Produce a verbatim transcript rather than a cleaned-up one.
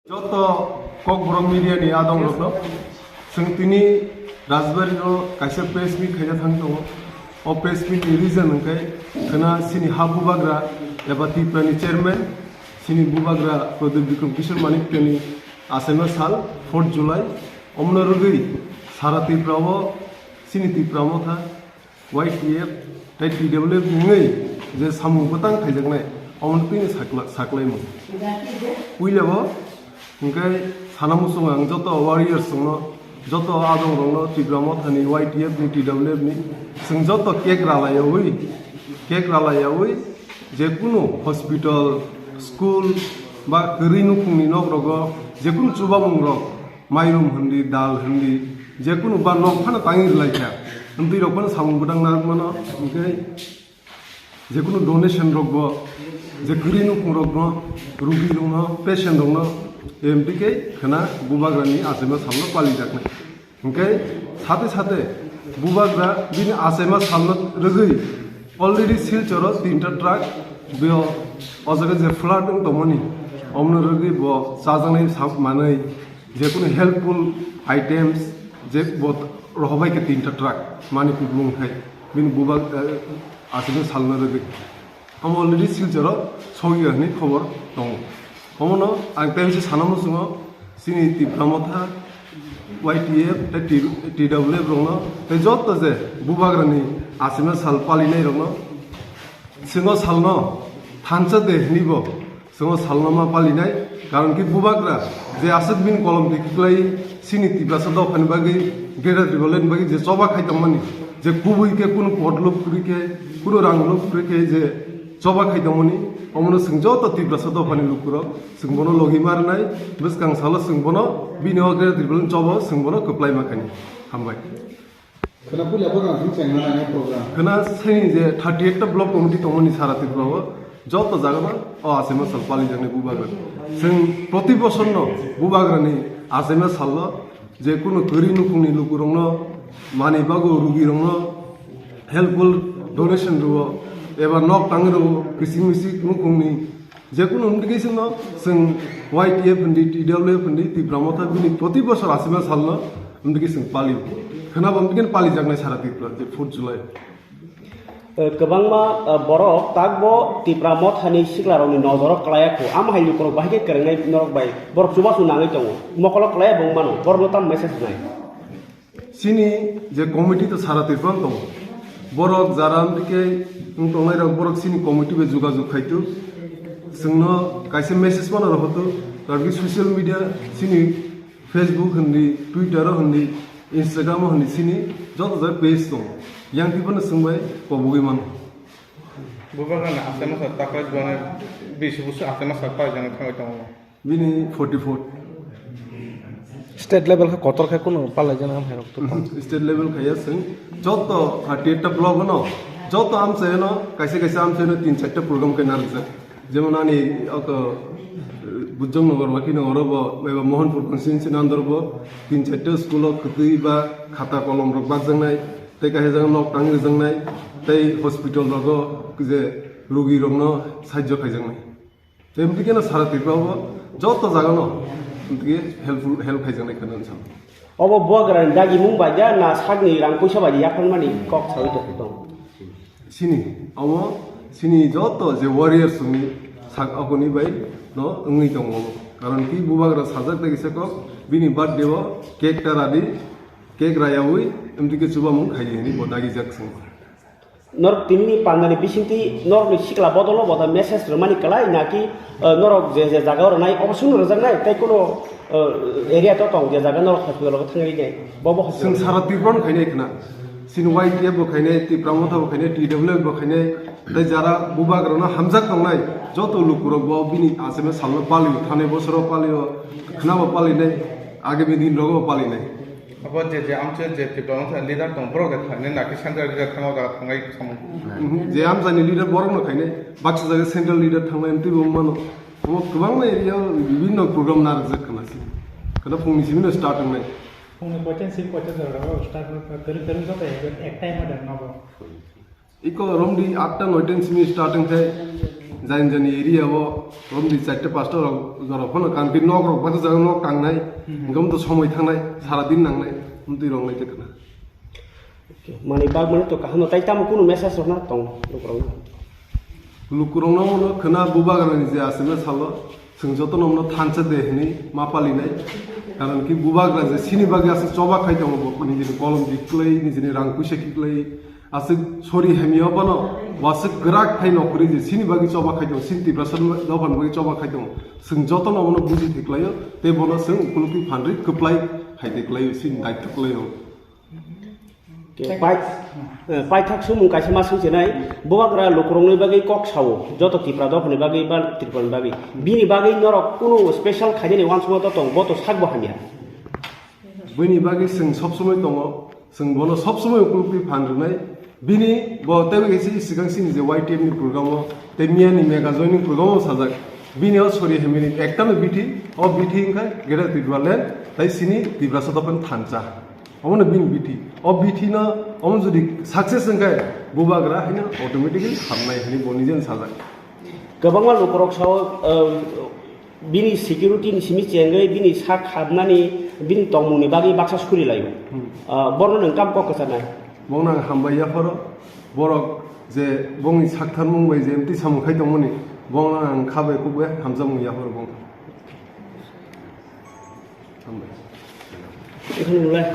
Joto Kokborok media ni adong rokno, chwng tini Rajbari no kaisa press meet khaina thang tongo. O press meet ni reason hwnkhe khwna chini ha bubagra eba Tipra ni chairman chini bubagra Pradip Bikram Kishore Manikya ni achaima sal fourth July, omno rwgwi sara Tripura o chini Tipra Motha Y T F tei T W F wngwi je samung bwtang khaijaknai, omono twino sakla-, saklaimung. Puilabo hwnkhe sana muchungo ang joto warriors rokno, joto adong rokno, Tipra Mothani, Y T F ni, T W F ni, chwng joto cake ralaiyawi, cake ralaiyawi, jekunu hospital, school ba kwrwi nukhungni nok rogo jekunu chubamung rok, mairum hindi, dal hindi, jekunu ba nok phano tangwi rwlaikha. Amtwi rok phano samung bwtang narwkmano, hwnkhe jekunu donation rokbo, je kwrwi nukhung rokno, rugi rokno, patient rokno, M P K khwna bubagrani achaima salno palijaknai. Hwnkhe sate sate bubagra bini achaima salno rwgwi already Silchoro tinta truck, bo o jaga je flood wng tongmani, omno rwgwi bo chajaknai sa-, manwi, jekunu helpful items je bo rohorbai khe tinta truck Manipur bumung khai bini bubag, eh, achaima salno rwgwi. Omo already Silchoro sogwi hwnwi khobor tongo. Omono ang tei bisi sana muchungo chini Tipra Motha, Y T F tei T-, T W F rokno tei joto je bubagrani achaima sal palinai rokno, chwng o salno thansa de hwnwi bo chwng o salno ma palinai, karon khe bubagra je aswk bini kolom twi kwklai chini Tiprasa dophani bagwi, Greater Tipraland bagwi je choba khai tongmani, je kubui khe kunu pot luk kwrwi khe, kunu rang luk kwrwi khe je choba khai tongmani, omono chwng joto Tiprasa dophani lukurok chwng bono logi ma rwnai, bwskang salo chwng bono bini o Greater Tipraland choba chwng bono kwplai ma khainai. Hambai. Khwna puila bo rang him chengna nai program. Khwna sini je thirty eight ta block committee tongmani sara Tripura o joto jaga no o achaima sal palijaknai bubagra. Chwng proti bosor no bubagrani achaima sal no je kunu kwrwi nukhungni lukurokno mani bago rugirokno helpful donation rwo eba nok tangwi rwo kising mising nukhungni. Jekunu wngtwi khe chwngno chwng Y T F hindi, T W F hindi, Tipra Motha bini proti bosor achaima salno wngtwi khe chwng palio. Khwnabo wngtwi khe palijaknai sara Tripura je fourth July. Eh, kwbangma, eh, borok takbo Tipra Mothani siklarokni nojoro klaiya kho. Amo hai lukurok bahai khe kwrwngnai norok bai. Borok chubachu nangwi tongo. Mokolo klaiya bo wngmano. Borokno tamo message rwnai? Chini je committee to sara Tripura tongo. Borok jara wngtwi khe wng tongnai rok borok chini committee bai jogajog khai tu. Chwngno kaisa message phano rohor tu. Tabuk social media chini Facebook hindi, Twitter o hindi, Instagram o hindi chini joto jai page tongo. Yang twi phano chwng bai kobogwi mano. Bubagrani achaima sal taklai jwngni bisi busu achaima sal paijaknai thangwi tongo. Bini forty four. State level khe kotor khe kunu palai jana ham hai rok to tong. State level khaiya chwng joto thirty eight ta block no, joto amchaino, kaisa kaisa amchaino tin char ta program khe narwkjak. Jemon ani oko, eh, Bujong Nagar, Waki Nagar bo, eba Mohanpur constituency nandor bo, tin char ta school o kwtwi ba khata kolom rok bakjaknai, tei kaisa jaga nok tangwi rwjaknai, tei hospital rogo je rugi rokno sahajyo khaijaknai. Tei bwkhe no sara Tripura o joto jaga no bwkhe helpful, help khaijaknai khwna wngkha. Obo bubagrani dagimung bai ya na sakni rang puisa bai yapharmani kok sawi tong tong? Sini, omo sini joto je warriors ni sak akoni bai no wngwi tongo. Karon ki bubagra sajak dagi se kok bini birthday o cake ta radi, cake rayawi, M D K chubamung khaidi hini bo dagi jak sung. Norok tinini pandani bisingtwi norokni sikla bodolno bo ta message rwmani kwlai naki, eh, norok je je jaga o rwnai obo chwngno rwjaknai tei kuno, eh, area to tong je jaga norok hospital o thangwi nai bobo hospital. Chwng sara Tripura no khainai khna. Chini Y T F bo khainai, Tipra Motha bo khainai, T W F bo khainai, tei jara bubagrano hamjak tongnai joto lukurok bo bini achaima salno palio, thanai bosoro palio, khna bo palinai, agami din rogo bo palinai. Abo je, je amchai je Tipra Motha leader tong, borok de thangni naki central leader thangma jaga thangnai samung. Mhm, je amchaini leader borok no khainai, baksa jaga central leader thangnai, twibo mano. Omo kwbangma area o bibinno program narwkjak khna si. Khna phungni simi no start wngnai. Phungni koitan si koitan jora o start wngnai, kwrwi kwrwi joto ek, ek time o der nobo. Iko romdi atta noita simi start wngkhai. Jani jani area o romdi charta pasta rok jora phano kanti nok rok bata jaga nok tangnai, hingkhe to somoi thangnai, sara din nangnai, umtwi rok nai te kana. Mani bag mani to kaham no tai tamo kunu message rok na tong lukurok na. Lukurok no no khna bubagra ni je asina salo, chwng joto no no thansa de hini ma palinai. Karon ki bubagra je sini bagi asa choba khai tongo bo nijini kolom diklai, nijini rang puisa kiklai, Aswk sori hamya phano waswk kwrak phai nokori je sini bagwi choba khai tongo, sini Tiprasa dophani bagwi choba khai tongo. Chwng jotono abono buji thwiklaio, tei bono chwng ukulukni phanrwi kwplai hai de klaio, sini daityo klaio. Ke pai-, eh, paithak sumung kaisa ma swngchenai, bubagra lukurokni bagwi kok sao, joto Tipra dophani bagwi ba Tripurani bagwi. Bini bagwi norok kunu special khainani uansukma to tong, bo to sakbo hamya. Bini bagwi chwng sob somoi tongo, chwng bono sob somoi ukulukni phan rwnai. Bini bo teibo kaisa swkang sini je Y T F ni program o tei miya ni mega joining program o sajak. Bini o sori hamya ni ekta no bithi, o bithi wngkha Greater Tipraland tei sini Tiprasa dophani thansa. Omo no bini bithi. O bithi no omo jodi success wngkha bubagra haino automatically hamnai hinwi bo nijeno sajak. Kwbangma lukurok sao, eh, Bini security ni simi chengwi bini sak habnani, bini tongmungni bagwi baksa suri laio. Hmm. Ah, borno nwng tamo kok kwcharnai? Bongno ang hambai yapharo, borok je bongni saktharmung bai je emtwi samung khai tongmani, bongno ang kha bai kuk bai hamjakmung yapharo bongno. Hambai. Ekhano nulai.